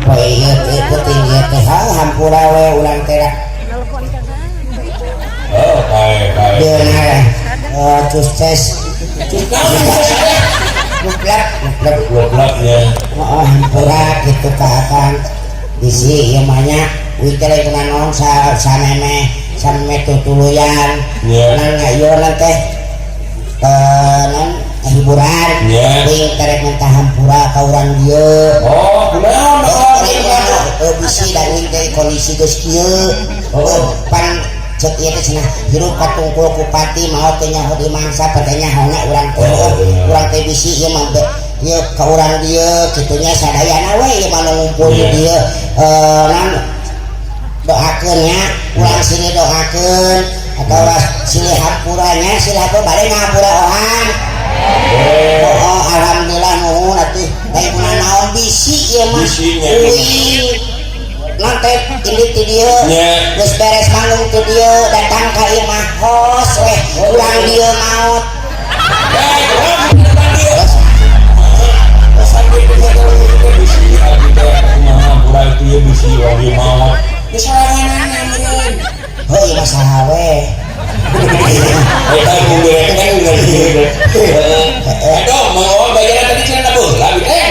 Poe ieu teh penting ieu teh hampura we urang teh. Oh, baik, baik. Beunang sukses. Cus naon teh? Mutlak mutlak. Gobloknya. Oh, hampura kitu ka akang. Bisi ieu mah nya uing teh lain kunaon sa sameme sameme tutuluyan. Nya. Nang ieu teh non hiburan. Nya. Uing teh rek minta hampura ka urang dieu. Oh, kunaon? Oh, bisi dan uing teh kondisi geus kieu. Oh. Pan cek ieu teh cenah hirup katungkul ku pati, maot teh nyaho di mangsa, teh nyahona urang teh. Oh, bener. Urang teh bisi ieu mah ieu ka urang dieu kitu nya, sadayana we ieu mah nu ngumpul di dieu, non doakeun nya, urang sini doakeun atawa silih hampura nya, silih hampura bade ngahampura ohan. Oh, alhamdulillah, nuhun atuh. Lain kunaon, bisi ieu mah. Bisinya. Uing non teh indit ti dieu. Nya. Geus beres manggung ti dieu datang ka ieu mah hos weh urang dieu maot. Eh, kunaon tadi? Terus Bisi abdi teh kumaha hampura itu ya, bisi urang dieu maot. Geus soranganna meureun. Heuh, ieu mah saha we. Eta mundur kan udah gitu. Heeh. Aduh, mau bayaran tadi cenah baheula abdi teh.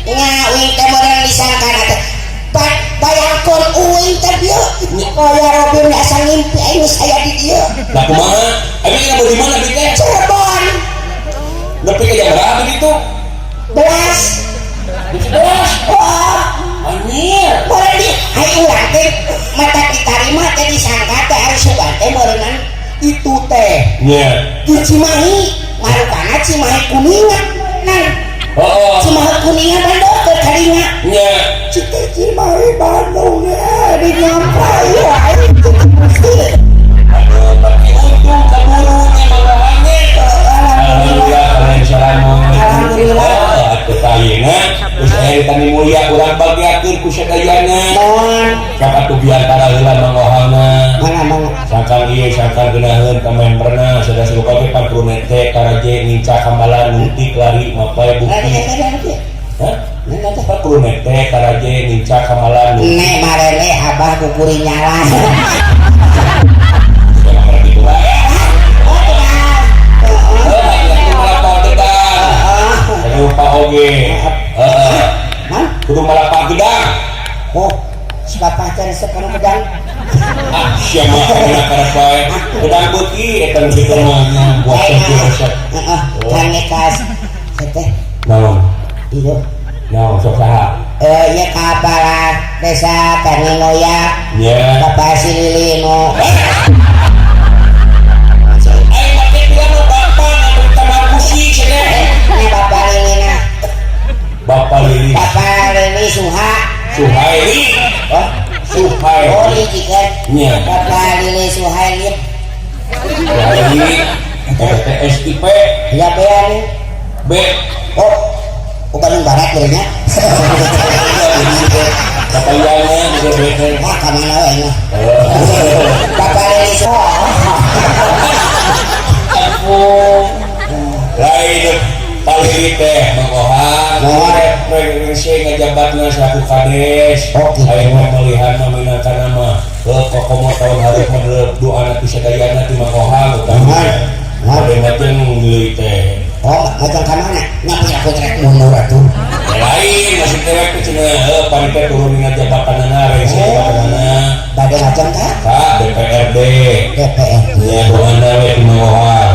Nya uing teh meureun disangkana teh. Bayangkeun uing teh dieu. Kaya Robin asa ngimpi aing geus aya di dieu. Lah kumaha? Abi kena di mana abdi teh? Cirebon. Nepi ka jam berapa gitu? Belas. Di 11. Oh, Anjir. meureun di ai urang teh mata ditarima teh disangka teh ari sugan teh meureunnan itu teh Nya. di Cimahi, marukana Cimahi Kuningan nah. Oh. Cimahi Kuningan Bandung ke kadinya. Nya. Cite Cimahi Bandung ya di nyampai aing mesti. Aduh, tapi untung kaburu nya manggahannya. Alhamdulillah. Alhamdulillah, kalian selamat. Alhamdulillah. Oh, atuh ayeuna geus aya tani mulia urang bagiakeun ku sadayana. Mohon. Siapa tuh biantara heula mangohana. Mana mana? Sangkan ieu sangkan geunaheun ka memberna sada suka ge pan teh karaje nincak kambalan nuntik lari mapai bukti. Hah? Pan teh karaje nincak kambalan nuntik. Nek marene abah kukuri nyala. Jangan gitu wae. Oh, benar. Heuh, atuh malapak gedang. Heeh. Lupa oge. Heeh. Hah? Kudu malapak gedang. Oh, si bapak teh resep kana gedang. Ah, sia mah kana karep bae. Gedang beuki eta nu dikenal buat resep. Heeh, kan kas teh. Naon? Iya. Naon sok saha? Eh, ieu kepala desa Taninoya. Nya. Bapak Sililino. Aing make dia mah bapak anu tambah pusing cenah. Ini Bapak Lilina. Bapak Lili. Bapak Lili Suha. Suhaili. Oh, Suhaili. oh Lili kan. Nya. Bapak Lili Suhaili. Suhaili. Eta teh SIP. Ya bea nih. B. Oh, oh Bandung Barat berenya. Bapak Yana juga B teh. Wah, kamana we nya. Bapak Lili Suha. Ampun. Lain Pak Lili teh Mang Ohan. Mohon. Rese ngajabatna selaku kades. Oh, gitu. Ayeuna mah melihat mah minangkana mah heuh kokomo tahun hareup mah doana ti sadayana ti Mang Ohan utama. Mohon. Mohon. Bade ngajeng deui teh. Oh, ngajeng ka mana? Nya punya aku trek mundur atuh. Lain maksud teh we cenah heuh panitia turun dina jabatanana rese jabatanana. Bade ngajeng ka Ka DPRD. DPRD. Ya doana we ti Mang Ohan.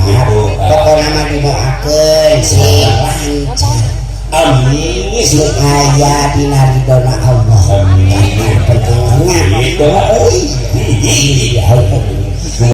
Gitu. Pokokna mah didoakeun sing lancar. Amin. Sing aya dina ridona Allah. Amin. Pentingnya. Gitu. Iya.